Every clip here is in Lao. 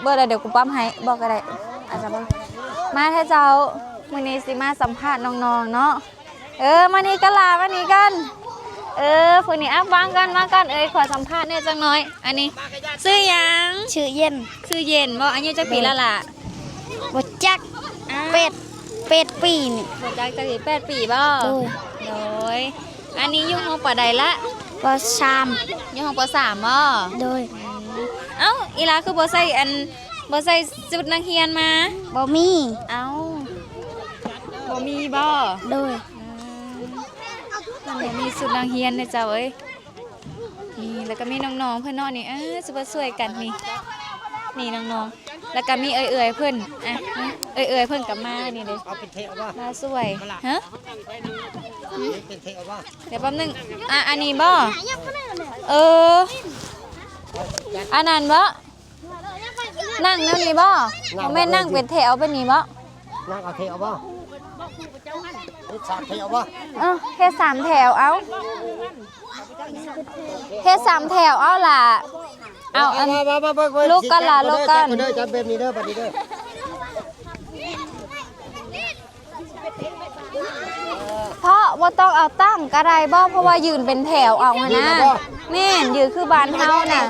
ເບີດແລ້ວ ດຽວກູປ້ຳໃຫ້ ບອກກໍໄດ້ ອາດຈະບໍ່ ມາແທ້ເຈົ້າ. ມື້ນີ້ຊິມາສຳພາດນ້ອງໆເນາະ. ເອີ ມານີ້ກັນຫຼ້າ ມານີ້ກັນ. ເອີ ຜູ້ນີ້ ອ່ະ ຟັງກັນ ມາກັນ ເອີຍ ຂໍສຳພາດແດ່ຈັກໜ່ອຍ. ອັນນີ້ຊື່ຫຍັງ? ຊື່ເຢັນ. ຊື່ເຢັນບໍ? ອາຍຸຈັກປີແລ້ວຫຼ້າ? ບໍ່ຈັກ. ອາ ແປດ ແປດປີນີ້. ບໍ່ຈັກຈັກປີ ແປດປີບໍ? ໂດຍ. ໂດຍ. ອັນນີ້ຢູ່ຫ້ອງ ປ.ໃດລະ? ປ.ສາມ. ຢູ່ຫ້ອງ ປ.ສາມບໍ? ໂດຍ. ອືມ ເອົ້າ ອີຫຼ້າຄືບໍ່ໃສ່ອັນ ບໍ່ໃສ່ຊຸດນັກຮຽນມາ? ບໍ່ມີ. ເອົ້າ ບໍ່ມີບໍ? ໂດຍ. ອືມ ເພິ່ນບໍ່ມີຊຸດນັກຮຽນເດ້ເຈົ້າເອີຍ. ນີ້ ແລ້ວກໍມີນ້ອງໆເພິ່ນເນາະນີ້ ເອີ ຊິມາຊ່ວຍກັນນີ້ ນີ້ນ້ອງໆ ແລ້ວກໍມີເອື້ອຍໆເພິ່ນ ອ່ະ ເອື້ອຍໆເພິ່ນກໍມານີ້ເດ້ ເອົາເປັນແຖວບໍ່? ມາຊ່ວຍ. ຮະ? ເປັນແຖວບໍ່? ດຽວແປັບໜຶ່ງ ອ່ະ ອັນນີ້ບໍ່? ເອີ ອັນນັ້ນບໍ່? ນັ່ງແນວນີ້ບໍ່? ບໍ່ແມ່ນນັ່ງເປັນແຖວແບບນີ້ບໍ່? ນັ່ງເອົາແຖວບໍ່? ເຮັດສາມແຖວບໍ່? ເອີ ເຮັດສາມແຖວ ເອົາ ເຮັດສາມແຖວ ເອົາຫຼ້າ ເອົາ ອັນ ມາ ມາ ມາ ມາ ລຸກກ່ອນຫຼ້າ ລຸກກ່ອນ ຈັບແບບນີ້ເດີ ບັດນີ້ເດີ. ເພາະບໍ່ຕ້ອງເອົາຕັ້ງກໍໄດ້ບໍ? ເພາະວ່າຢືນເປັນແຖວເອົາຫັ້ນນະ. ແມ່ນ ຢືນຄືບ້ານເຮົານະ.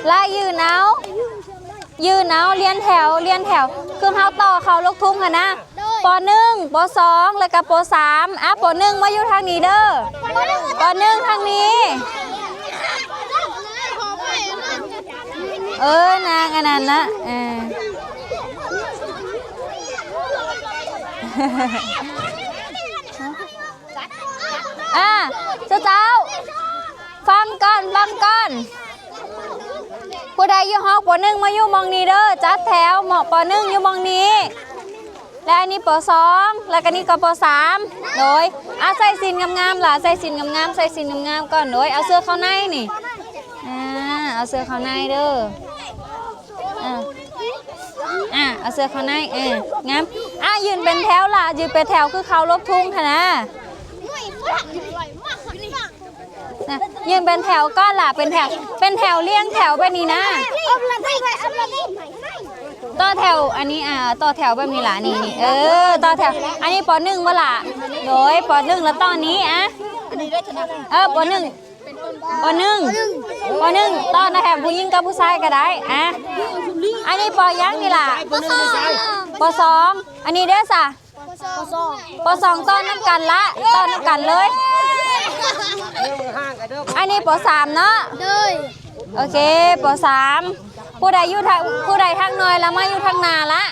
ລະຢືນເອົາ ຢືນເອົາ ລຽນແຖວ ລຽນແຖວ ຄືເຮົາຕໍ່ເຂົ້າລູກທຸງຫັ້ນນະ. ໂດຍ ປໍໜຶ່ງ ປໍສອງ ແລ້ວກໍປໍສາມ. ອ່ະ ປໍໜຶ່ງມາຢູ່ທາງນີ້ເດີ ປໍໜຶ່ງທາງນີ້. ເອີ ນາງອັນນັ້ນນະ ເອີ ອ່າ ເຈົ້າ ເຈົ້າ ຟັງກ່ອນ ຟັງກ່ອນ. ຜູ້ໃດຢູ່ຮອກ ປໍໜຶ່ງ ມາຢູ່ໝ່ອງນີ້ເດີ ຈັດແຖວ ໝໍ້ ປໍໜຶ່ງ ຢູ່ໝ່ອງນີ້ ແລະ ອັນນີ້ ປໍສອງ ແລະ ກະນີ້ກໍ ປໍສາມ. ໂດຍ ອ່າ ໃສ່ສິ້ນງາມໆ ຫຼ້າ ໃສ່ສິ້ນງາມໆ ໃສ່ສິ້ນງາມໆກ່ອນ. ໂດຍ ເອົາເສື້ອເຂົ້າໃນນີ້ ອ່າ ເອົາເສື້ອເຂົ້າໃນເດີ. ອ່າ ອ່າ ເອົາເສື້ອເຂົ້າໃນ ເອີ ງາມ. ອ່າ ຢືນເປັນແຖວຫຼ້າ ຢືນເປັນແຖວຄືເຂົ້າລົບທຸງຫັ້ນນະ. ນະ ຢືນເປັນແຖວກ່ອນຫຼ້າ ເປັນແຖວ ເປັນແຖວລຽງແຖວແບບນີ້ນະ. ຕໍ່ແຖວ ອັນນີ້ ອ່າ ຕໍ່ແຖວແບບນີ້ຫຼ້າ ນີ້ ນີ້ ເອີ ຕໍ່ແຖວ. ອັນນີ້ ປໍໜຶ່ງ ບໍ່ຫຼ້າ? ໂດຍ ປໍໜຶ່ງ ແລ້ວຕໍ່ນີ້ ອ່ະ ເອີ ປໍໜຶ່ງ ປໍໜຶ່ງ ປໍໜຶ່ງ ຕໍ່ນະ ແຖວຜູ້ຍິງກັບຜູ້ຊາຍກໍໄດ້ ອ່ະ. ອັນນີ້ ປໍຫຍັງນີ້ຫຼ້າ? ປໍໜຶ່ງ ປໍສອງ. ອັນນີ້ເດ້ຊະ? ປໍສອງ ຕໍ່ນຳກັນລະ ຕໍ່ນຳກັນເລີຍ. ອັນນີ້ ປໍສາມ ເນາະ? ໂດຍ. ໂອເຄ ປໍສາມ. ຜູ້ໃດຢູ່ທາງ ຜູ້ໃດທາງນ້ອຍລະມາຢູ່ທາງໜ້າລະ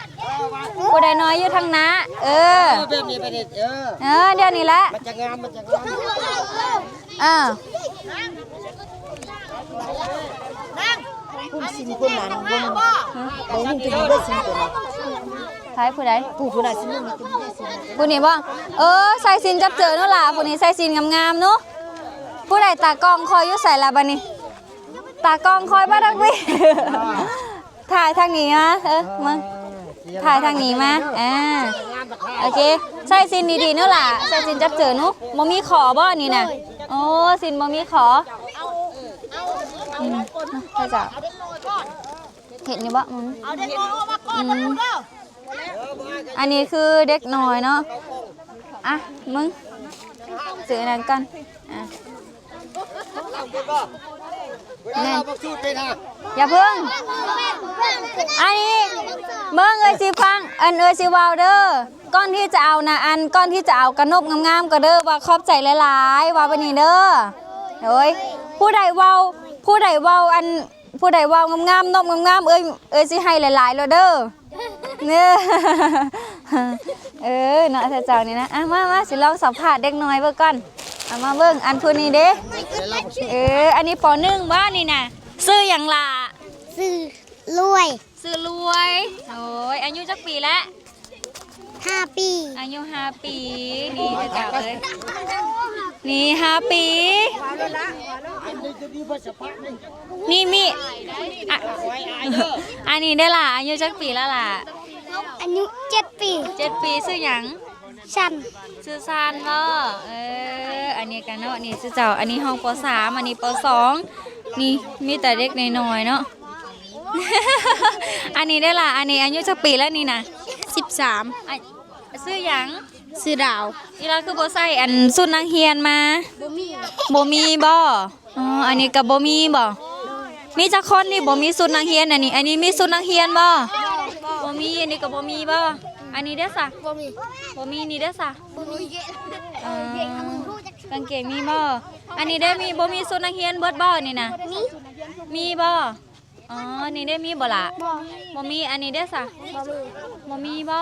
ຜູ້ໃດນ້ອຍຢູ່ທາງໜ້າ. ເອີ ເອີ ແບບນີ້ ແບບນີ້ ເອີ ເອີ ດຽວນີ້ແຫຼະ ມັນຈະງາມ ມັນຈະງາມ. ເອີ ຜູ້ຊິນຜູ້ນັ້ນ ບໍ່ ບໍ່ຮູ້ຈັກເລີຍ ຊິນຕົວນັ້ນ. ໃຜ ຜູ້ໃດ? ຜູ້ ຜູ້ນັ້ນຊິນ ຜູ້ນີ້ບໍ່? ເອີ ໃສ່ສິ້ນຈັບເຈີໜູຫຼ້າ ຜູ້ນີ້ໃສ່ສິ້ນງາມໆໜູ. ຜູ້ໃດ? ຕາກ້ອງຂ້ອຍຢູ່ໃສລະບາດນີ້? ຕາກ້ອງຂ້ອຍມາທາງນີ້ ຖ່າຍທາງນີ້ມາ ເອີ ມາ ຖ່າຍທາງນີ້ມາ. ອ່າ ໂອເຄ ໃສ່ສິ້ນດີໆເນາະຫຼ້າ ໃສ່ສິ້ນຈັບເຈີໜູ. ບໍ່ມີຂໍບໍ່ນີ້ນະ? ໂອ້ ສິ້ນບໍ່ມີຂໍ. ອືມ ເຂົາເຈົ້າເຫັນຢູ່ບໍ່? ອືມ ເອົາເດັກນ້ອຍອອກມາກ່ອນ ອືມ ມາດູເດີ. ອັນນີ້ຄືເດັກນ້ອຍເນາະ. ອ່ະ ມຶງຊື້ອັນນັ້ນກ່ອນ ອ່ະ. ແມ່ນ ຢ່າເພິ່ງ ອັນນີ້ເບິ່ງ ເອື້ອຍຊິຟັງ ອັນເອື້ອຍຊິເວົ້າເດີ. ກ່ອນທີ່ຈະເອົານະ ອັນ ກ່ອນທີ່ຈະເອົາກະນົບງາມໆກໍເດີ ວ່າຂອບໃຈຫຼາຍໆ ວ່າແບບນີ້ເດີ. ໂດຍ ຜູ້ໃດເວົ້າ ຜູ້ໃດເວົ້າ ອັນ ຜູ້ໃດເວົ້າງາມໆ ນົບງາມໆ ເອື້ອຍ ເອື້ອຍຊິໃຫ້ຫຼາຍໆໂລດເດີ. ເອີ ເນາະ ເຈົ້ານີ້ນະ. ອ່ະ ມາ ມາ ຊິລອງສຳພາດເດັກນ້ອຍເບິ່ງກ່ອນ. ເອົາມາເບິ່ງ ອັນຜູ້ນີ້ເດ້. ເອີ ອັນນີ້ ປໍໜຶ່ງ ບໍ່ນີ້ນະ? ຊື່ຫຍັງລະ? ຊື່ລວຍ. ຊື່ລວຍ. ໂອ້ຍ ອາຍຸຈັກປີລະ? ຫ້າປີ. ອາຍຸຫ້າປີ. ນີ້ເຈົ້າເອີຍ ນີ້ຫ້າປີ. ນີ້ມີ ອະ ອັນນີ້ເດ້ລະ ອາຍຸຈັກປີລະລະ? ອາຍຸເຈັດປີ. ເຈັດປີ. ຊື່ຫຍັງ? ຊັນ. ຊື່ຊັນບໍ? ເອີ ອັນນີ້ກະເນາະ ນີ້ຊື່ເຈົ້າ ອັນນີ້ຫ້ອງ ປໍສາມ ອັນນີ້ ປໍສອງ. ນີ້ມີແຕ່ເດັກນ້ອຍໆເນາະ. ອັນນີ້ເດ້ລະ ອັນນີ້ອາຍຸຈັກປີແລ້ວນີ້ນະ? ສິບສາມ. ອາ ຊື່ຫຍັງ? ຊື່ດາວ. ອີ່ຫຼາຄືບໍ່ໃສ່ອັນຊຸດນັກຮຽນມາ? ບໍ່ມີ. ບໍ່ມີບໍ? ອໍ ອັນນີ້ກໍບໍ່ມີບໍ? ມີຈັກຄົນນີ້ບໍ່ມີຊຸດນັກຮຽນ? ອັນນີ້ ອັນນີ້ມີຊຸດນັກຮຽນບໍ? ບໍ່ມີ. ອັນນີ້ກໍບໍ່ມີບໍ? ອັນນີ້ເດ້ສະ? ບໍ່ມີ. ບໍ່ມີ. ນີ້ເດ້ສະ? ບໍ່ມີ. ອໍ ກາງເກງມີບໍ? ອັນນີ້ເດ້ ມີ ບໍ່ມີຊຸດນັກຮຽນເບິດບໍນີ້ນະ? ມີ. ມີບໍ? ອໍ ນີ້ເດ້ ມີບໍ່ລະ? ບໍ່. ບໍ່ມີ. ອັນນີ້ເດ້ສະ? ບໍ່ມີ. ບໍ່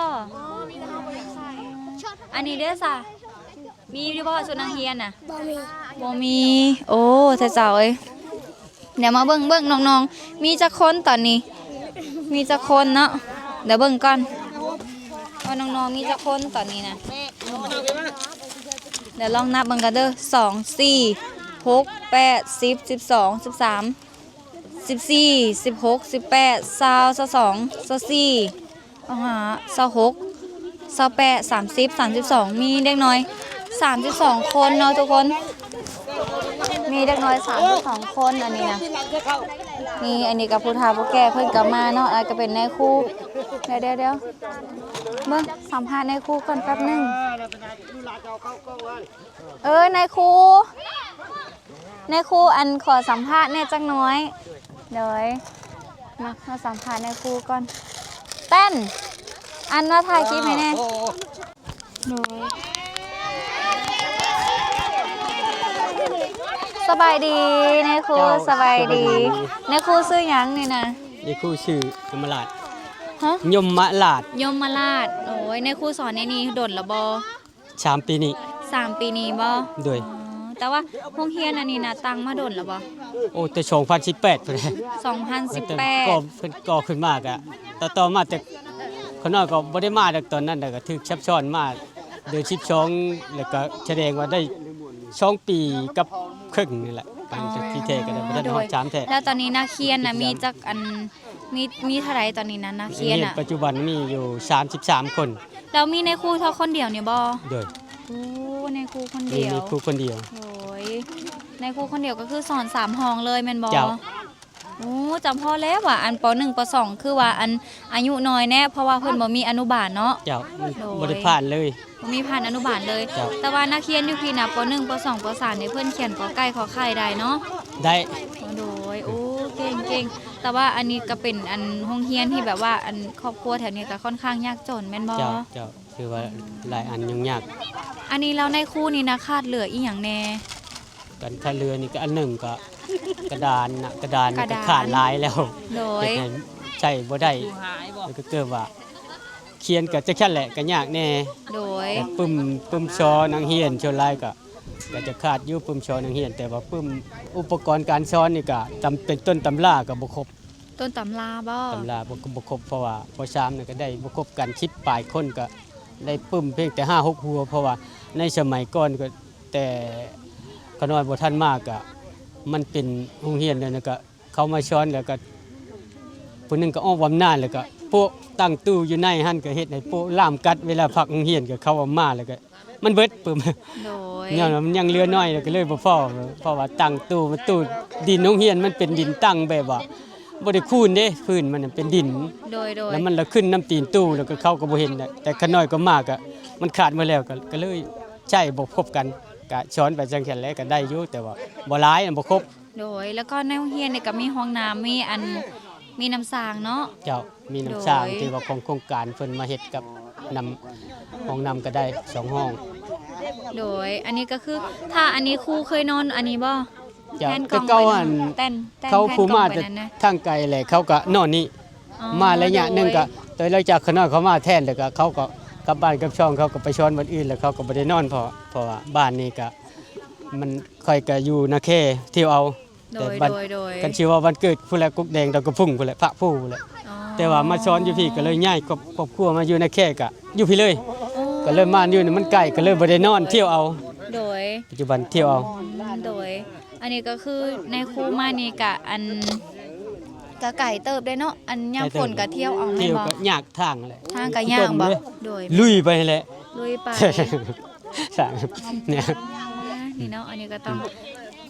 ມີບໍ? ອັນນີ້ເດ້ສະ? ມີຢູ່ບໍ່ຊຸດນັກຮຽນນະ? ບໍ່ມີ. ບໍ່ມີ. ໂອ້ ເຈົ້າເອີຍ. ດຽວມາເບິ່ງ ເບິ່ງນ້ອງໆ ມີຈັກຄົນຕອນນີ້? ມີຈັກຄົນເນາະ? ດຽວເບິ່ງກ່ອນວ່ານ້ອງໆ ມີຈັກຄົນຕອນນີ້ນະ? ດຽວລອງນັບເບິ່ງກັນເດີ ສອງ ສີ່ ຫົກ ແປດ ສິບ ສິບສອງ ສິບສາມ ສິບສີ່ ສິບຫົກ ສິບແປດ ຊາວ ຊາວສອງ ຊາວສີ່ ຊາວຫ້າ ຊາວຫົກ ຊາວແປດ ສາມສິບ ສາມສິບສອງ ມີເດັກນ້ອຍສາມສິບສອງຄົນເນາະທຸກຄົນ. ມີເດັກນ້ອຍສາມສິບສອງຄົນ ອັນນີ້ນະ. ນີ້ ອັນນີ້ກໍຜູ້ເຖົ້າຜູ້ແກ່ເພິ່ນກໍມາເນາະ. ອັນກໍເປັນນາຍຄູ. ດຽວໆໆ ເບິ່ງ ສຳພາດນາຍຄູກ່ອນແປັບໜຶ່ງ. ເອີ ນາຍຄູ ນາຍຄູ ອັນ ຂໍສຳພາດແດ່ຈັກໜ້ອຍ. ໂດຍ ມາ ມາສຳພາດນາຍຄູກ່ອນ. ແປ້ນ ອັນ ມາຖ່າຍຄລິບໃຫ້ແດ່. ໂດຍ ສະບາຍດີນາຍຄູ. ເຈົ້າ ສະບາຍດີ. ສະບາຍດີ. ນາຍຄູຊື່ຫຍັງນີ້ນະ? ນາຍຄູຊື່ຍົມມະລາດ. ຮະ? ຍົມມະລາດ. ຍົມມະລາດ. ໂອ້ຍ ນາຍຄູສອນໃນນີ້ດົນລະບໍ່? ສາມປີນີ້. ສາມປີນີ້ບໍ່? ໂດຍ. ອໍ ແຕ່ວ່າໂຮງຮຽນອັນນີ້ນະ ຕັ້ງມາດົນແລ້ວບໍ່? ໂອ້ ແຕ່ສອງພັນສິບແປດພຸ້ນແຫຼະ. ສອງພັນສິບແປດ ກໍເພິ່ນກໍ່ຂຶ້ນມາກະ ຕໍ່ໆມາ ແຕ່ຂ້ານ້ອຍກໍບໍ່ໄດ້ມາດອກຕອນນັ້ນ ແລ້ວກໍຖືກຊັບຊ້ອນມາເດືອນສິບສອງ ແລ້ວກໍສະແດງວ່າໄດ້ສອງປີກັບເຄິ່ງນີ້ແຫຼະ. ອໍ ທີ່ແທ້ກໍໄດ້ບໍ່ທັນຮອດສາມແທ້. ແລ້ວຕອນນີ້ນັກຮຽນນະ ມີຈັກອັນ ມີ ມີເທົ່າໃດຕອນນີ້ນະ ນັກຮຽນນະ? ປັດຈຸບັນມີຢູ່ສາມສິບສາມຄົນ. ແລ້ວມີນາຍຄູເທົ່າຄົນດຽວນີ້ບໍ່? ໂດຍ. ໂອ້ ນາຍຄູຄົນດຽວ. ມີ ມີຄູຄົນດຽວ. ໂດຍ. ນາຍຄູຄົນດຽວກໍຄືສອນສາມຫ້ອງເລີຍແມ່ນບໍ່? ເຈົ້າ. ໂອ້ ຈຳພໍແລ້ວວ່າ ອັນ ປໍໜຶ່ງ ປໍສອງ ຄືວ່າ ອັນ ອາຍຸນ້ອຍແດ່ ເພາະວ່າເພິ່ນບໍ່ມີອະນຸບານເນາະ. ເຈົ້າ. ໂດຍ. ບໍ່ໄດ້ຜ່ານເລີຍ. ບໍ່ມີຜ່ານອະນຸບານເລີຍ. ເຈົ້າ. ແຕ່ວ່ານັກຮຽນຢູ່ພີ້ນະ ປໍໜຶ່ງ ປໍສອງ ປໍສາມ ນີ້ ເພິ່ນຂຽນ ກ ຂ ໄຂ່ ໄດ້ເນາະ? ໄດ້. ໂດຍ. ໂອ້ ເກັ່ງໆ. ແຕ່ວ່າອັນນີ້ກໍເປັນ ອັນ ໂຮງຮຽນທີ່ແບບວ່າ ອັນ ຄອບຄົວແຖວນີ້ກໍຄ່ອນຂ້າງຍາກຈົນແມ່ນບໍ່? ເຈົ້າ ເຈົ້າ. ຖືວ່າຫຼາຍອັນຫຍຸ້ງຍາກ. ອັນນີ້ແລ້ວນາຍຄູນີ້ນະ ຂາດເຫຼືອອີ່ຫຍັງແດ່? ການຂາດເຫຼືອນີ້ກໍອັນໜຶ່ງກໍກະດານນະ ກະດານ ກະດານ ກໍຂາດຫຼາຍແລ້ວ. ໂດຍ. ເຮັດໃຫ້ໃຊ້ບໍ່ໄດ້. ແລ້ວກໍເກີດວ່າ ຂຽນກໍຈັກຊັ້ນແຫຼະ ກໍຍາກແດ່. ໂດຍ. ແຕ່ປຶ້ມ ປຶ້ມຊໍນັກຮຽນ ສ່ວນຫຼາຍກໍ ກໍຈະຂາດຢູ່ປຶ້ມຊໍນັກຮຽນ ແຕ່ວ່າປຶ້ມອຸປະກອນການສອນນີ້ກໍຈຳເປັນຕົ້ນຕຳລາກໍບໍ່ຄົບ. ຕົ້ນຕຳລາບໍ່? ຕຳລາບໍ່ ບໍ່ຄົບ ເພາະວ່າ ປໍສາມ ນັ້ນກໍໄດ້ບໍ່ຄົບກັນ ສິບປາຍຄົນ ກໍໄດ້ປຶ້ມພຽງແຕ່ຫ້າຫົກຫົວ ເພາະວ່າໃນສະໄໝກ່ອນກໍ ແຕ່ຂ້ານ້ອຍບໍ່ທັນມາ ກໍມັນເປັນໂຮງຮຽນ ແລ້ວກໍ ເຂົາມາສອນແລ້ວກໍ ຜູ້ໜຶ່ງກໍອອກບຳນານ ແລ້ວກໍໂປະຕັ້ງຕູ້ຢູ່ໃນຫັ້ນ ກໍເຮັດໃຫ້ໂປະລາມກັດ ເວລາພັກໂຮງຮຽນກໍເຂົາເອົາມາ ແລ້ວກໍມັນເບິດປຶ້ມ. ໂດຍ. ຍ້ອນວ່າມັນຍັງເຫຼືອໜ້ອຍ ແລ້ວກໍເລີຍບໍ່ພໍ ເພາະວ່າຕັ້ງຕູ້ ມັນຕູ້ ດິນໂຮງຮຽນມັນເປັນດິນຕັ້ງແບບວ່າບໍ່ໄດ້ຄູນເດ້ ພື້ນມັນເປັນດິນ. ໂດຍໆ. ແລ້ວມັນລະຂຶ້ນນຳຕີນຕູ້ ແລ້ວກໍເຂົາກໍບໍ່ເຫັນ ແຕ່ຂ້ານ້ອຍກໍມາ ກໍມັນຂາດໝົດແລ້ວ ກໍ ກໍເລີຍໃຊ້ບໍ່ຄົບກັນ ກໍສອນໄປຈັ່ງຊັ້ນແຫຼະ ກໍໄດ້ຢູ່ ແຕ່ວ່າບໍ່ຫຼາຍ ບໍ່ຄົບ. ໂດຍ. ແລ້ວກໍໃນໂຮງຮຽນນີ້ກໍມີຫ້ອງນ້ຳ ມີອັນ ມີນ້ຳສ້າງເນາະ? ເຈົ້າ. ມີນ້ຳສ້າງ ໂດຍ ທີ່ວ່າຂອງໂຄງການເພິ່ນມາເຮັດກັບນ້ຳ ຫ້ອງນ້ຳກໍໄດ້ສອງຫ້ອງ. ໂດຍ. ອັນນີ້ກໍຄື ຖ້າອັນນີ້ຄູເຄີຍນອນອັນນີ້ບໍ່? ເຈົ້າ. ແຜ່ນກ່ອງ ແຕ່ເກົ່າ ແຜ່ນ ອັນ ແຕ່ນ ແຕ່ນ ເຂົາ ແຜ່ນກ່ອງ ຜູ້ມາແຕ່ ໄປນັ້ນນະ ທາງໄກແຫຼະ ເຂົາກໍນອນນີ້. ອໍ. ມາໄລຍະໜຶ່ງ ໂດຍ ກໍ ແຕ່ຫຼັງຈາກຂ້ານ້ອຍເຂົາມາແທນ ແລ້ວກໍເຂົາກໍກັບບ້ານກັບຊ່ອງ ເຂົາກໍໄປສອນບ່ອນອື່ນ ແລ້ວເຂົາກໍບໍ່ໄດ້ນອນ ເພາະ ເພາະວ່າບ້ານນີ້ກໍ ມັນ ຂ້ອຍກໍຢູ່ນາແຄ ທ່ຽວເອົາ. ໂດຍ ແຕ່ບັດ ໂດຍ ໂດຍ ຄັນຊິວ່າວັນເກີດພຸ້ນແຫຼະ ກົກແດງດອນກະພຸງພຸ້ນແຫຼະ ພະພູພຸ້ນແຫຼະ. ອໍ. ແຕ່ວ່າມາສອນຢູ່ພີ້ກໍເລີຍຍ້າຍຄອບ ຄອບຄົວມາຢູ່ນາແຄ ກໍຢູ່ພີ້ເລີຍ. ອໍ. ກໍເລີຍມາຢູ່ນີ້ມັນໃກ້ ກໍເລີຍບໍ່ໄດ້ນອນ ທ່ຽວເອົາ. ໂດຍ. ປັດຈຸບັນທ່ຽວເອົາ. ອໍ ໂດຍ. ອັນນີ້ກໍຄືນາຍຄູມານີ້ກະ ອັນ ກະໄກເຕີບເດ້ເນາະ ອັນຍາມຝົນກະທ່ຽວເອົາແມ່ນບໍ່? ທ່ຽວກໍຍາກທາງແຫຼະ ທາງກໍຍາກບໍ່? ໂດຍ. ລຸຍໄປແຫຼະ ລຸຍໄປ. ສ້າງ ນີ້ເນາະ ອັນນີ້ກໍຕ້ອງ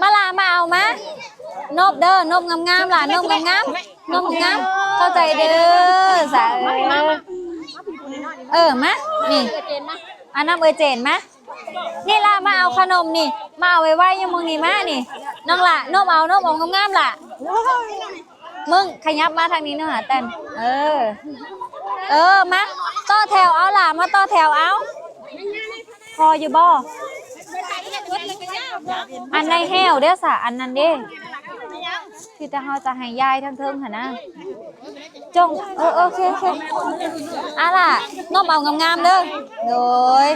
ມາລະ ມາເອົາມາ ນົບເດີ ນົບງາມໆ ລະ ນົບງາມໆ ນົບງາມ ເຂົ້າໃຈເດີ ສາ ເອີ ເອີ ມາ ນີ້ ອາ ນຳເອື້ອຍເຈນມາ ນີ້ລະ ມາເອົາຂະໜົມນີ້ ມາເອົາໄວໆ ຢູ່ໝ່ອງນີ້ ມານີ້ ນ້ອງລະ ນົບເອົາ ນົບເອົາງາມໆ ລະ ມຶງຂະຫຍັບມາທາງນີ້ໜ້ອຍ ແຕນ ເອີ ເອີ ມາຕໍ່ແຖວເອົາລະ ມາຕໍ່ແຖວເອົາ ພໍຢູ່ບໍ່? ອັນໃນແຫ້ວເດ້ສະ ອັນນັ້ນເດ້ ທີ່ແຕ່ເຮົາຈະໃຫ້ຢາຍທາງເທິງຫັ້ນນະ ຈົ່ງ ເອີ ໂອເຄ ໂອເຄ ອາລະ ນົບເອົາງາມໆ ເດີ ໂດຍ.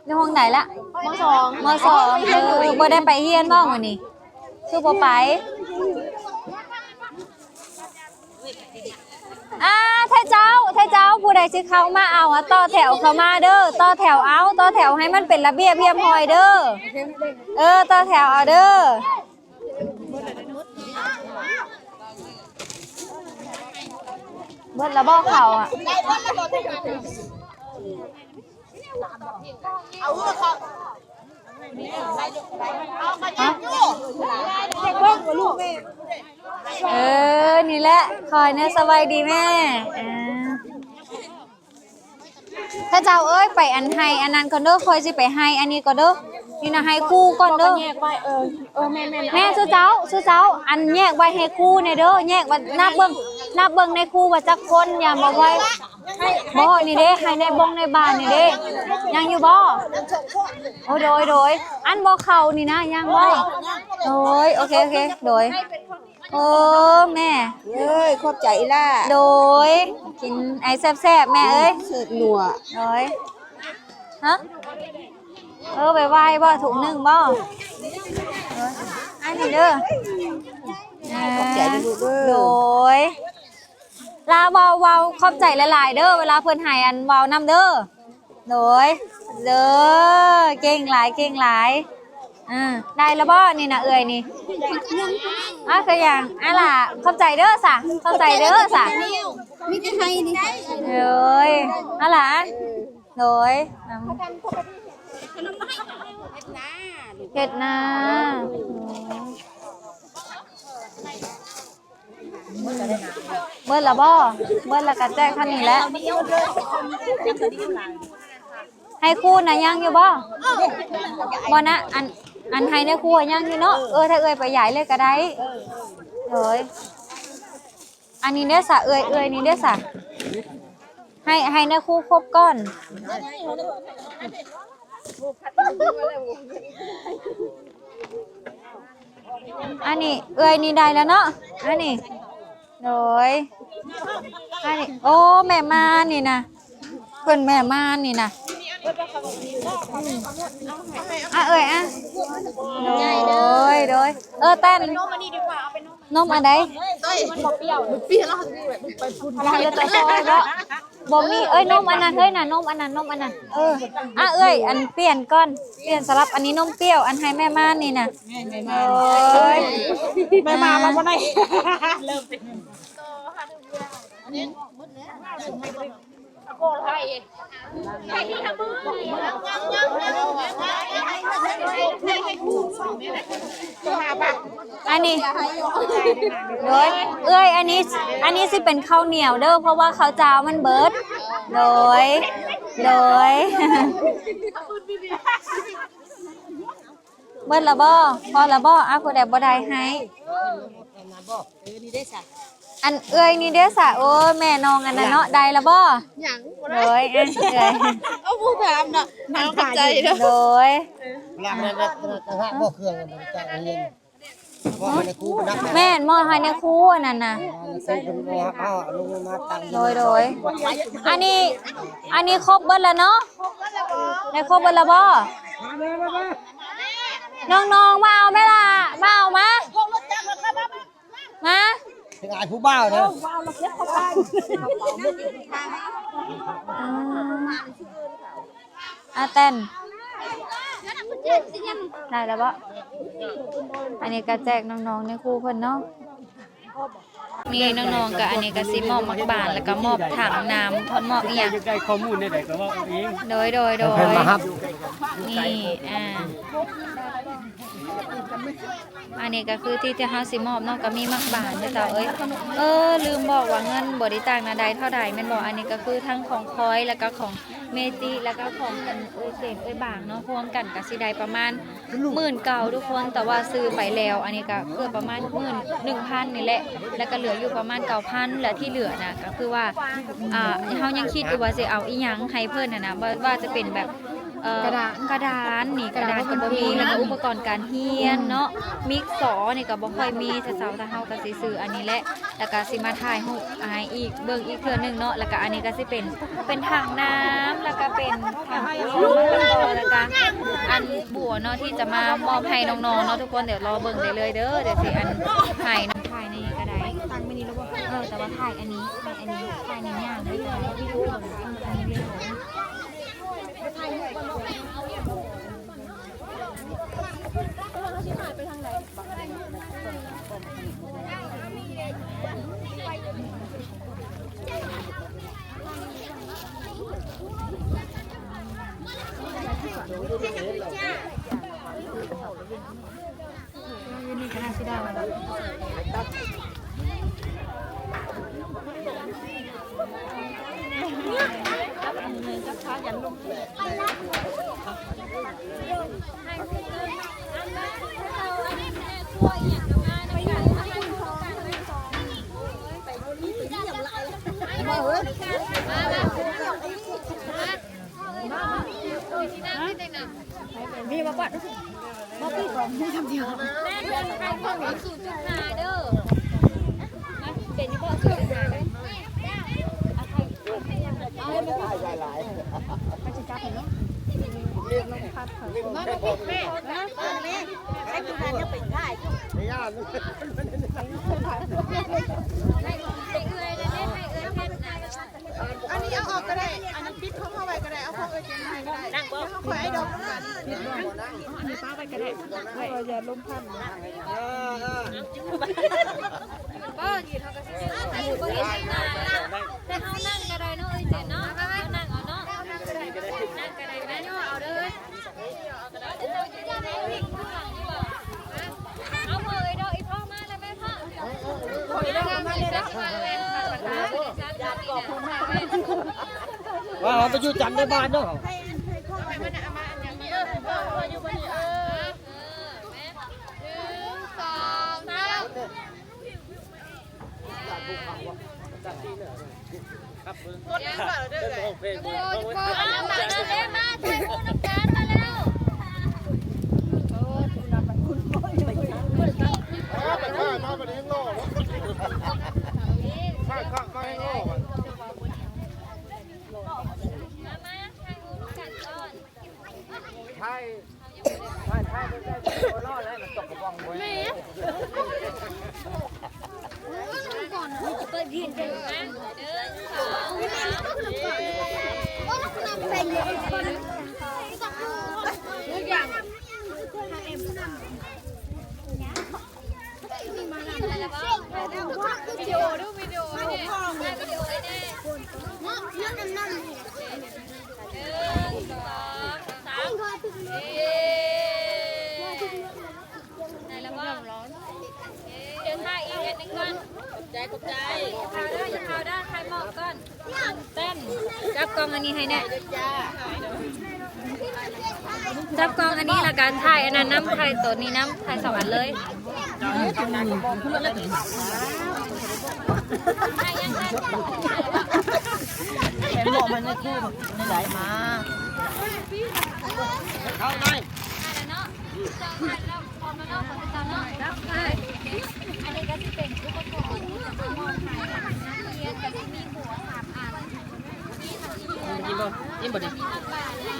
ຢູ່ຫ້ອງໃດລະ? ມໍສອງ ມໍສອງ ເອີ ບໍ່ໄດ້ໄປຮຽນບໍ່ມື້ນີ້? ຄືບໍ່ໄປ? ອ່າ ເທພເຈົ້າ ເທພເຈົ້າ ຜູ້ໃດຊິເຂົ້າມາເອົາ ອ່າ ຕໍ່ແຖວເຂົ້າມາເດີ ຕໍ່ແຖວເອົາ ຕໍ່ແຖວໃຫ້ມັນເປັນລະບຽບຮຽບຮ້ອຍເດີ ເອີ ຕໍ່ແຖວເອົາເດີ. ເບິດລະບໍ່ເຂົ້າ ອ່າ ຮະ ເອີ ນີ້ແຫຼະ ຄອຍແນ່ ສະບາຍດີແມ່ ອ່າ. ເທພເຈົ້າເອີຍ ໄປອັນໄຮ່ອັນນັ້ນກ່ອນເດີ ຂ້ອຍຊິໄປໄຮ່ອັນນີ້ກ່ອນເດີ ນີ້ນະ ໄຮ່ຄູກ່ອນເດີ ແຍກໄວ້ ເອີ ເອີ ແມ່ນໆ ແມ່ນ ຊຸເຈົ້າ ຊຸເຈົ້າ ອັນແຍກໄວ້ໃຫ້ຄູແນ່ເດີ ແຍກໄວ້ ນັບເບິ່ງ ນັບເບິ່ງໃນຄູວ່າຈັກຄົນ ຢ່າມາໄວ້ ບໍ່ ນີ້ເດ້ ໄຮ່ໃນບົງໃນບ້ານນີ້ເດ້ ຍັງຢູ່ບໍ່? ໂອ້ ໂດຍ ໂດຍ ອັນບໍ່ເຂົ້ານີ້ນະ ຍັງບໍ່? ໂດຍ ໂອເຄ ໂອເຄ ໂດຍ. ໂອ້ ແມ່ ເອີຍ ຂອບໃຈອີ່ຫຼ້າ ໂດຍ ກິນໄອແຊບໆ ແມ່ເອີຍ ແຊບນົວ ໂດຍ ຮະ ເອີ ໄວໆ ບໍ່ ຖົງໜຶ່ງບໍ່ ເອີ ອັນນີ້ເດີ ຂອບໃຈເດີລູກເດີ ໂດຍ ລາເວົ້າ ເວົ້າຂອບໃຈຫຼາຍໆ ເດີ ເວລາເພິ່ນໃຫ້ ອັນ ເວົ້ານຳເດີ. ໂດຍ ເດີ ເກັ່ງຫຼາຍ ເກັ່ງຫຼາຍ ອ່າ ໄດ້ລະບໍ່ນີ້ນະ ເອື້ອຍນີ້ ອ່າ ຄືຫຍັງ ອ່າ ຫຼ້າ ຂອບໃຈເດີສະ ຂອບໃຈເດີສະ ມີແຕ່ໃຫ້ນີ້ ໂດຍ ອ່າ ຫຼ້າ ໂດຍ ເຮັດນາ ເຮັດນາ ເບິດລະບໍ່? ເບິດລະກະແຈກເທົ່ານີ້ແຫຼະ ໃຫ້ຄູນະ ຍັງຢູ່ບໍ່? ບໍ່ນະ ອັນ ອັນໃຫ້ໃນຄູຍັງຢູ່ເນາະ ເອີ ຖ້າເອື້ອຍໄປຢາຍເລີຍກະໄດ້ ໂດຍ ອັນນີ້ເດ້ສະ ເອື້ອຍ ເອື້ອຍນີ້ເດ້ສະ ໃຫ້ ໃຫ້ໃນຄູຄົບກ່ອນ. ອັນນີ້ເອື້ອຍນີ້ໄດ້ແລ້ວເນາະ ອັນນີ້ ໂດຍ ອັນນີ້ ໂອ້ ແມ່ມານນີ້ນະ ເພິ່ນແມ່ມານນີ້ນະ ອາ ເອື້ອຍ ອາ ໂດຍ ໂດຍ ເອີ ແຕນ ນົມອັນໃດ? ມັນບໍ່ປ່ຽວ ມັນປ່ຽວແລ້ວ ມັນເຫຼືອແຕ່ຊອຍເນາະ ບໍ່ມີ ເອີຍ ນົມອັນນັ້ນເຮີ້ຍນະ ນົມອັນນັ້ນ ນົມອັນນັ້ນ ເອີ ອາ ເອື້ອຍ ອັນປ່ຽນກ່ອນ ປ່ຽນສະຫຼັບ ອັນນີ້ນົມປ່ຽວ ອັນໃຫ້ແມ່ມານນີ້ນະ ແມ່ມານ ໂອ້ຍ ແມ່ມານລະບໍ່ໄດ້ ເລີ່ມເປັນ ອັນນີ້ ອັນນີ້ ໂດຍ ເອື້ອຍ ອັນນີ້ ອັນນີ້ຊິເປັນເຂົ້າໜຽວເດີ ເພາະວ່າເຂົ້າຈ້າວມັນເບິດ ໂດຍ ໂດຍ ເບິດລະບໍ່? ພໍລະບໍ່? ອາ ຜູ້ໃດບໍ່ໄດ້ໃຫ້ ເອີ ນີ້ເດ້ສະ ອັນເອື້ອຍນີ້ເດ້ສະ ໂອ້ ແມ່ນ້ອງອັນນັ້ນເນາະ ໄດ້ລະບໍ່? ຍັງບໍ່ໄດ້ ໂດຍ ເອື້ອຍ ເອົາຜູ້ຖາມເນາະ ເອົາ ຂອບໃຈເດີ ໂດຍ ບໍ່ເຄື່ອງ ບໍ່ຈັກເງິນ ແມ່ນ ມອບໃຫ້ນາຍຄູອັນນັ້ນນະ ໂດຍ ໂດຍ ອັນນີ້ ອັນນີ້ຄົບເບິດແລ້ວເນາະ ໄດ້ຄົບເບິດແລ້ວບໍ່? ນ້ອງໆ ມາເອົາແມ່ລະ ມາເອົາມາ ມາ ອາຍຜູ້ບ່າວເດີ ອືມ ອາແຕນ ໄດ້ແລ້ວບໍ່? ອັນນີ້ກະແຈກນ້ອງໆ ໃນຄູເພິ່ນເນາະ ນີ້ນ້ອງໆ ກໍອັນນີ້ກໍຊິມອບໝາກບານ ແລ້ວກໍມອບຖັງນ້ຳ ທອດໝອກອີ່ຫຍັງ ຢາກໄດ້ຂໍ້ມູນແນວໃດກໍເວົ້າເອົາເອງ. ໂດຍ ໂດຍ ໂດຍ ນີ້ ອ່າ ອັນນີ້ກໍຄືທີ່ ທີ່ເຮົາຊິມອບເນາະ ກໍມີໝາກບານເດີເຈົ້າເອີຍ. ເອີ ລືມບອກວ່າເງິນບໍລິຈາກນະໄດເທົ່າໃດແມ່ນບໍ່? ອັນນີ້ກໍຄືທັງຂອງຂ້ອຍ ແລ້ວກໍຂອງເມຈິ ແລ້ວກໍຂອງອັນເອື້ອຍເສມ ເອື້ອຍບາງເນາະ ຮວມກັນກໍຊິໄດ້ປະມານ ໝື່ນເກົ້າທຸກຄົນ ແຕ່ວ່າຊື້ໄປແລ້ວ ອັນນີ້ກໍເກືອບປະມານໝື່ນໜຶ່ງພັນນີ້ແຫຼະ ແລ້ວກໍເຫຼືອຢູ່ປະມານເກົ້າພັນ ແລ້ວທີ່ເຫຼືອນະ ກໍຄືວ່າ ອ່າ ເຮົາຍັງຄິດຢູ່ວ່າຊິເອົາອີ່ຫຍັງໃຫ້ເພິ່ນຫັ້ນນະ ບໍ່ວ່າຈະເປັນແບບ ເອີ ກະດານ ກະດານນີ້ ກະດານກໍບໍ່ມີ ແລ້ວກໍອຸປະກອນການຮຽນເນາະ ມີກຊໍນີ້ກໍບໍ່ຄ່ອຍມີ ແຕ່ເຊົາ ແຕ່ເຮົາກໍຊິຊື້ອັນນີ້ແຫຼະ ແລ້ວກໍຊິມາຖ່າຍຮູບໃຫ້ອີກ ເບິ່ງອີກເທື່ອໜຶ່ງເນາະ ແລ້ວກໍອັນນີ້ກໍຊິເປັນ ເປັນຖັງນ້ຳ ແລ້ວກໍເປັນຖັງ ແລ້ວກໍອັນບົວເນາະ ທີ່ຈະມາມອບໃຫ້ນ້ອງໆເນາະ ທຸກຄົນ ດຽວລໍເບິ່ງໄດ້ເລີຍເດີ ດຽວຊິອັນຖ່າຍໃນນີ້ກໍໄດ້ ຕັ້ງໄວ້ນີ້ແລ້ວບໍ່? ເອີ ແຕ່ວ່າຖ່າຍອັນນີ້ ຖ່າຍອັນນີ້ ຖ່າຍໃນຫຍັງໄດ້ກໍໄດ້ ວິດີໂອ ເອີ ອັນນີ້ວິດີໂອ. ມີມາກວາດ ມາປີກອງມີຄຳດຽວ ແມ່ນເປັນໄຂ່ພວກສູນຈຸດຫ້າເດີ ເປັນຢູ່ບໍ່ສູນຈຸດຫ້າເດີ ເອົາໃຫ້ມັນຫຼາຍໆ ເຂົາຊິຈັບໃຫ້ເນາະ ເລກລົມພັດເຂົາ ມາມາ ແມ່ ໃຫ້ຜູ້ນັ້ນຍັງໄປຖ່າຍຢູ່ ໃຫ້ເອື້ອຍແດ່ ໃຫ້ເອື້ອຍແພດນະ. ອັນນີ້ເອົາອອກກໍໄດ້ ອັນນັ້ນປິດຂອງເຮົາໄວ້ກໍໄດ້ ເອົາຂອງເອື້ອຍເຈນໃຫ້ກໍໄດ້ ນັ່ງບໍ່ ເຮົາຄ່ອຍໄອ້ດອກ ອັນນີ້ປ້າໄວ້ກໍໄດ້ ເພາະວ່າຢ້ານລົມພັດນະ ເອີ ເອີ ບໍ່ຢືນເຮົາກໍຊິໄດ້ ໃຜບໍ່ເຫັນໜ້າ ແຕ່ເຮົານັ່ງກໍໄດ້ເນາະ ເອື້ອຍເຈນເນາະ ເຮົານັ່ງເອົາເນາະ ນັ່ງກໍໄດ້ ນັ່ງກໍໄດ້ ແມ່ຍ່ອເອົາເດີ. ວ່າເຮົາໄປຢູ່ຈຳໃນບ້ານເນາະ ໜຶ່ງ ສອງ ສາມ. หนึ่ง สอง สาม เย้ ได้แล้วบ่ เดี๋ยวถ่ายอีกอันหนึ่งก่อน ขอบใจ ขอบใจ อย่าพาวเด้อ อย่าพาวเด้อ ถ่ายหมอกก่อน เต้น จับกล้องอันนี้ให้แน่ จับกล้องอันนี้แล้วกัน ถ่ายอันนั้นนำ ถ่ายตัวนี้นำ ถ่ายสองอันเลย แม่นบอกมันในคู่ในไหลมา เข้าหน่อย อันนี้ก็สิเป็นอุปกรณ์ที่จะมามอบให้นักเรียน ก็สิมีหัวสามอัน มีทั้ง กินบ่ กินบ่ดิ มีหมากบาดนะ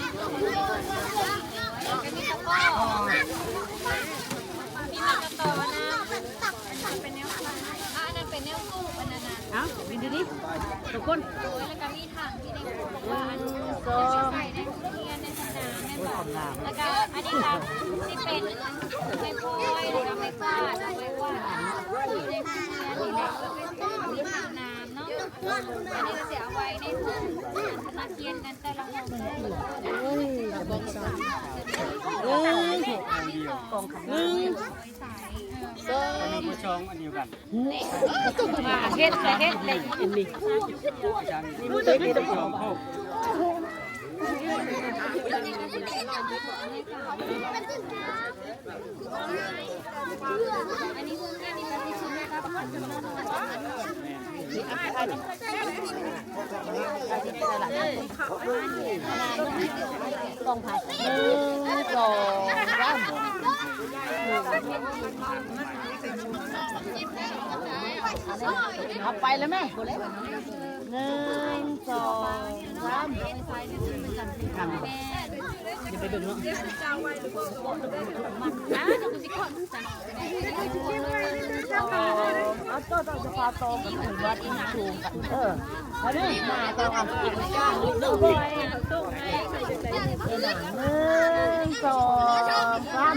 แล้วก็มีตะกร้อ มีหมากกะตอนะ อันนั้นเป็นแนว อันนั้นเป็นแนวสูบ อันนั้นนะ เอ้า กินดูดิ ทุกคน โอ้ย แล้วก็มีถังที่ในครูบอกว่าอันนี้จะใส่ในโรงเรียนในสนามแม่นบ่ แล้วก็อันนี้ก็สิเป็นไม้พลอย แล้วก็ไม้กวาด ไม้กวาด อยู่ในโรงเรียนนี่แหละ ອັນນີ້ກໍຊິເອົາໄວ້ໃນຫ້ອງນັກຮຽນນັ້ນແຕ່ລະຫ້ອງ. ອັນນີ້ຜູ້ຊອງອັນດຽວກັນ. ເຮັດ ເຮັດເລີຍ ອັນນີ້ ກອງໄຜ ໜຶ່ງ ສອງ ສາມ ເອົາໄປແລ້ວແມ່ ໜຶ່ງ ສອງ ສາມ ຢ່າໄປເບິ່ງເນາະ. ເອົາເຈົ້າ ເຈົ້າຈະພາຕໍ່ກັນເຖິງວັດອີກສູງກັນ ເອີ ມາຕໍ່ກັນ ໜຶ່ງ ສອງ ສາມ.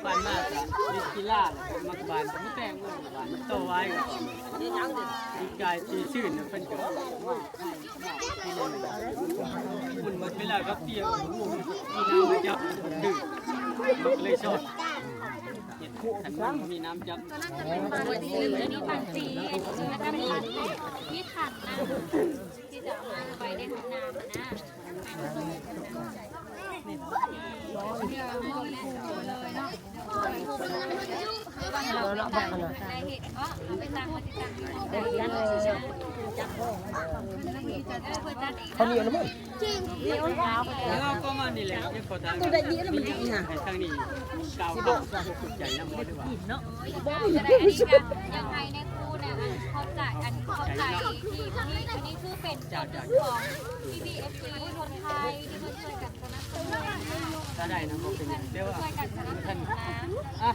ຜ່ານມາກໍຫຼິ້ນກິລາແຫຼະ ມັກບານ ກໍມີແຕ່ງມັກບານ ມັນໂຕໄວ ປີກາຍຕີຊື່ນ ເພິ່ນກໍ ມັນໝົດເວລາກັບຕຽວ ມີນ້ຳຈັບ ມັນດື້ ມັນກໍເລີຍຊອດ ເຮັດຄັນມັນບໍ່ມີນ້ຳຈັບ ໂຕນັ້ນຈະເປັນປານຕີ ອັນນີ້ປັນຕີ ແລ້ວກໍມີ ມີຂັນນະ ທີ່ຈະເອົາມາໄວ້ໃນຫ້ອງນ້ຳນະ. ເຂົາໜຽວນຳມັນ ແລ້ວກໍມານີ້ແຫຼະ ຍັງຂໍຖາມ ໃຫ້ທາງນີ້ກ່າວຄຳຂອບໃຈນຳບໍ່ ຫຼືວ່າ ໂດຍ ກໍໄດ້ ອັນນີ້ກໍຢາກໃຫ້ແມ່ຄູນະ ອັນຂອບໃຈ ອັນຂອບໃຈທີ່ ທີ່ ອັນນີ້ຄືເປັນສ່ວນໜຶ່ງຂອງ ພີພີເອັຟຊີ ຄົນໄທ ທີ່ເພິ່ນຊ່ວຍກັນ ກໍໄດ້ນະ ບໍ່ເປັນຫຍັງ ແຕ່ວ່າ ຊ່ວຍກັນສະໜັບສະໜູນນະ ອ່ະ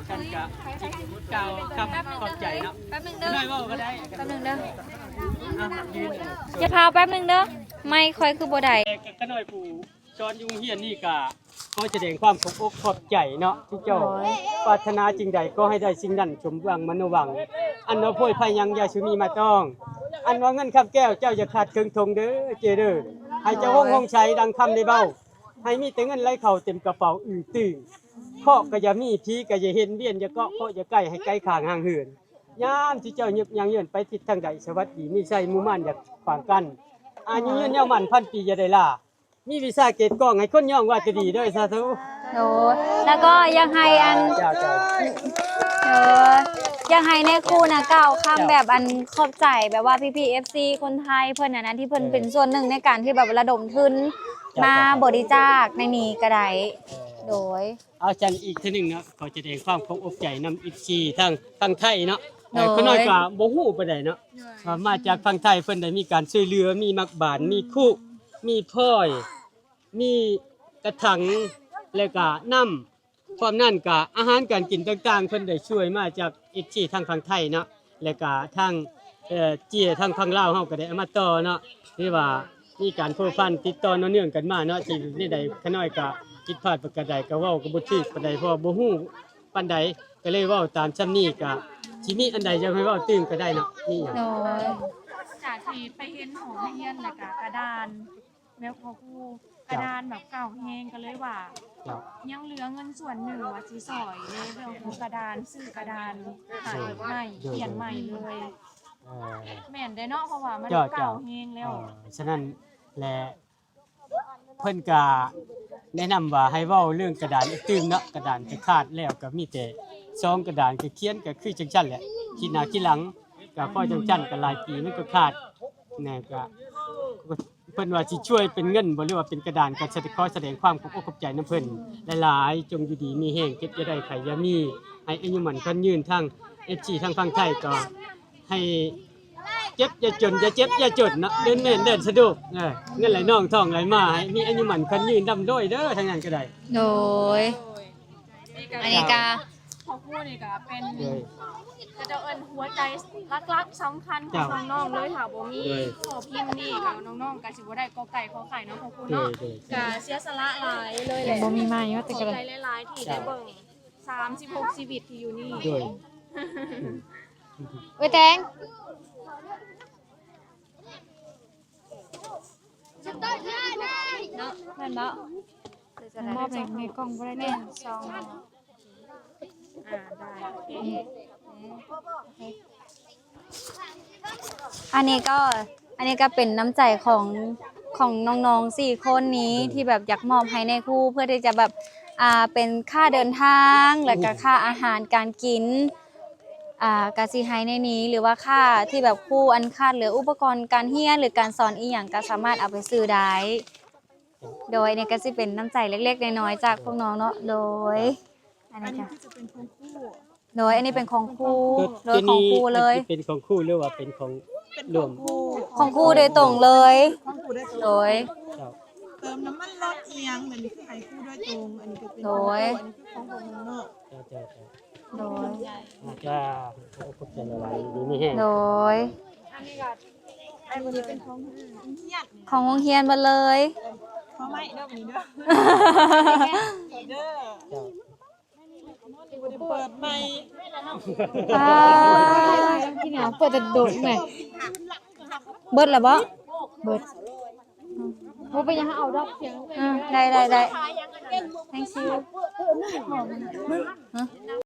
ຊັ້ນກະກ່າວຄຳຂອບໃຈເນາະ ແປັບໜຶ່ງເດີ ຂ້ານ້ອຍເວົ້າກໍໄດ້ ແປັບໜຶ່ງເດີ ອ່ະ ຢືນ ຢ່າພາວ ແປັບໜຶ່ງເດີ ໄມຂ້ອຍຄືບໍ່ໄດ້ ຂ້ານ້ອຍຜູ້ສອນຢູ່ໂຮງຮຽນນີ້ກະຂໍສະແດງຄວາມຂອບອົກຂອບໃຈເນາະ ທີ່ເຈົ້າປາດຖະໜາສິ່ງໃດ ຂໍໃຫ້ໄດ້ສິ່ງນັ້ນ ສົມຫວັງມະໂນຫວັງ ອັນວ່າໂພຍໄພຍັງ ຢ່າສຸມີມາຕ້ອງ ອັນວ່າເງິນຄຳແກ້ວ ເຈົ້າຢ່າຂາດເຄິ່ງຖົງເດີ ເຈ້ເດີ ໃຫ້ເຈົ້າຮົງຮົງໃສ ດັ່ງຄຳໄດ້ເວົ້າ ໃຫ້ມີແຕ່ເງິນໄຫຼເຂົ້າເຕັມກະເປົາ ອຶ້ງຕຶ້ງ ເຄາະກໍຢ່າມີ ຜີກໍຢ່າເຫັນ ວຽນຢ່າເກາະ ເຄາະຢ່າໃກ້ ໃຫ້ໄກຂ້າງຫ່າງເຫີນ ຍາມທີ່ເຈົ້າຍຶບຍ່າງເຍີນໄປທິດທາງໃດ ສະຫວັດດີມີໄຊ ໝູ່ມານຢ່າຂວາງກັ້ນ ອາຍຸຍືນຍາວໝັ້ນພັນປີ ຢ່າໄດ້ລາ ມີວິຊາເກັບກ້ອງ ໃຫ້ຄົນຍ້ອງວ່າຈະດີເດີ ສາທຸ. ໂດຍ ແລ້ວກໍຢາກໃຫ້ອັນ ເຈົ້າ ເຈົ້າ ເອີ ຢາກໃຫ້ແມ່ຄູນະກ່າວຄຳແບບອັນຂອບໃຈ ແບບວ່າພີພີເອັຟຊີຄົນໄທເພິ່ນຫັ້ນນະ ທີ່ເພິ່ນເປັນສ່ວນໜຶ່ງໃນການທີ່ແບບລະດົມທຶນມາບໍລິຈາກໃນນີ້ກໍໄດ້ ເອີ ໂດຍ ເອົາ ຊັ້ນອີກເທື່ອໜຶ່ງເນາະ ຂໍສະແດງຄວາມຂອບອົກຂອບໃຈນຳເອັຟຊີທາງຝັ່ງໄທເນາະ ໂດຍ ຂ້ານ້ອຍກໍບໍ່ຮູ້ປານໃດເນາະ ວ່າມາຈາກຝັ່ງໄທ ເພິ່ນໄດ້ມີການຊ່ວຍເຫຼືອ ມີໝາກບານ ມີຄຸ ມີພອຍ ມີກະຖັງ ແລ້ວກະນ້ຳ ພ້ອມນັ້ນກະອາຫານການກິນຕ່າງໆ ເພິ່ນໄດ້ຊ່ວຍມາຈາກເອັຟຊີທາງຝັ່ງໄທເນາະ ແລ້ວກະທາງ ເອີ ເຈ້ຍທາງຝັ່ງລາວເຮົາກໍໄດ້ເອົາມາຕໍ່ເນາະ ຫຼືວ່າມີການພົວພັນຕິດຕໍ່ຕໍ່ເນື່ອງກັນມາເນາະ ທີ່ແນວໃດຂ້ານ້ອຍກໍຜິດພາດປະການໃດກໍເວົ້າກໍບໍ່ຖືກປານໃດ ເພາະວ່າບໍ່ຮູ້ປານໃດ ກໍເລີຍເວົ້າຕາມຊ່ຳນີ້ ກໍຊິມີອັນໃດຢາກໃຫ້ເວົ້າຕື່ມກໍໄດ້ເນາະ ມີຫຍັງ ໂດຍ ຈາກທີ່ໄປເຫັນຫ້ອງຮຽນ ແລ້ວກໍກະດານ ແມ່ນບໍ່ຄູ ກະດານແບບເກົ່າແຮງ ກໍເລີຍວ່າ ເຈົ້າ ຍັງເຫຼືອເງິນສ່ວນໜຶ່ງວ່າຊິຊ່ອຍໃນເລື່ອງຂອງກະດານ ຊື້ກະດານໃໝ່ ໂດຍ ຂຽນໃໝ່ເລີຍ ເອີ ແມ່ນເດ້ເນາະ ເພາະວ່າມັນ ເຈົ້າ ເກົ່າແຮງແລ້ວ ເອີ ສະນັ້ນແຫຼະ ເພິ່ນກະແນະນຳວ່າໃຫ້ເວົ້າເລື່ອງກະດານອີກຕື່ມເນາະ ກະດານທີ່ຂາດແລ້ວ ກະມີແຕ່ຊອງກະດານ ກະຂຽນ ກະຄືຈັ່ງຊັ້ນແຫຼະ ຄິດໜ້າຄິດຫຼັງ ກະພໍຈັ່ງຊັ້ນ ກະຫຼາຍປີມັນກໍຂາດ ແນ ກະ ເພິ່ນວ່າຊິຊ່ວຍເປັນເງິນບໍ່ ຫຼືວ່າເປັນກະດານ ກໍສະ ຂໍສະແດງຄວາມຂອບອົກຂອບໃຈນຳເພິ່ນຫຼາຍໆ ຈົ່ງຢູ່ດີມີແຮງ ເຈັບຢ່າໄດ້ ໄຂ້ຢ່າມີ ໃຫ້ອາຍຸໝັ້ນຂວັນຍືນ ທາງເອັຟຊີທາງຝັ່ງໄທກໍໃຫ້ ເຈັບຢ່າຈົນ ຢ່າເຈັບຢ່າຈົນເນາະ ເດີນແມ່ນເດີນສະດວກ ເອີ ເງິນໄຫຼນອງທອງໄຫຼມາ ໃຫ້ມີອາຍຸໝັ້ນຂວັນຍືນ ລ່ຳລວຍເດີ ທາງນັ້ນກໍໄດ້. ໂດຍ ອັນນີ້ກະ ພໍ່ຄູນີ້ກະເປັນ ໂດຍ ເຂົາເຈົ້າເອີ້ນຫົວໃຈຫຼັກໆສຳຄັນຂອງ ເຈົ້າ ນ້ອງໆເລີຍ ຖ້າບໍ່ມີ ໂດຍ ພໍ່ພິມນີ້ກະນ້ອງໆກະຊິບໍ່ໄດ້ ກ ໄກ່ ຂໍໄຂ່ ເນາະ ພໍ່ຄູເນາະ ໂດຍ ໂດຍ ກະເສຍສະຫຼະຫຼາຍເລີຍແຫຼະ ບໍ່ມີໄມ້ວ່າແຕ່ ຂອບໃຈຫຼາຍໆທີ່ໄດ້ເບິ່ງ ສາມສິບຫົກຊີວິດທີ່ຢູ່ນີ້ ໂດຍ ເອື້ອຍແຕງ ເນາະ ແມ່ນບໍ່? ມອບໃຫ້ໃນກ້ອງບໍ່ໄດ້ຕິ ແມ່ນ ສອງ ອ່າ ໄດ້ ໂອເຄ ອັນນີ້ກໍ ອັນນີ້ກໍເປັນນ້ຳໃຈຂອງ ຂອງນ້ອງໆສີ່ຄົນນີ້ ໂດຍ ທີ່ແບບຢາກມອບໃຫ້ນາຍຄູ ເພື່ອທີ່ຈະແບບ ອ່າ ເປັນຄ່າເດີນທາງ ແລ້ວກໍ ໂດຍ ຄ່າອາຫານການກິນ ອ່າ ກະຊິໃຫ້ໃນນີ້ ຫຼືວ່າຄ່າທີ່ແບບຄູອັນຂາດເຫຼືອ ອຸປະກອນການຮຽນ ຫຼືການສອນອີ່ຫຍັງ ກໍສາມາດເອົາໄປຊື້ໄດ້. ໂດຍ ນີ້ກໍຊິເປັນນ້ຳໃຈເລັກໆນ້ອຍໆຈາກພວກນ້ອງເນາະ. ໂດຍ ອັນນີ້ກໍ ອັນນີ້ຄືຈະເປັນຂອງຄູ ໂດຍ ອັນນີ້ເປັນຂອງຄູ ໂດຍ ຂອງຄູເລີຍ ເປັນຂອງຄູ ຫຼືວ່າເປັນຂອງ ເປັນຂອງຄູ ຂອງຄູໂດຍຕົງເລີຍ ຂອງຄູໂດຍຕົງ ໂດຍ ເຈົ້າ ເຕີມນ້ຳມັນລົດອີ່ຫຍັງ ອັນນີ້ຄືໃຫ້ຄູໂດຍຕົງ ອັນນີ້ກໍເປັນ ໂດຍ ຂອງຄູ ອັນນີ້ຄືຂອງພວກນ້ອງເນາະ ເຈົ້າ ເຈົ້າ ເຈົ້າ ໂດຍ ອາຈານ ຂອບໃຈຫຼາຍໆ ຢູ່ດີມີແຮງ ໂດຍ ອັນນີ້ກໍ ອັນນີ້ເປັນຂອງໂຮງຮຽນ ຂອງໂຮງຮຽນໝົດເລີຍ ຂໍໄມ້ເດີ ບັດນີ້ເດີ ເດີ ເຈົ້າ ບໍ່ໄດ້ເປີດໃໝ່ ອ່າ ທີ່ໜາວເປີດແຕ່ດົນແໝ່ ເບິດແລ້ວບໍ່? ເບິດ ບໍ່ເປັນຫຍັງ ເຮົາເອົາດອກສຽງ ອືມ ໄດ້ ໄດ້ ໄດ້ thank you ຮະ.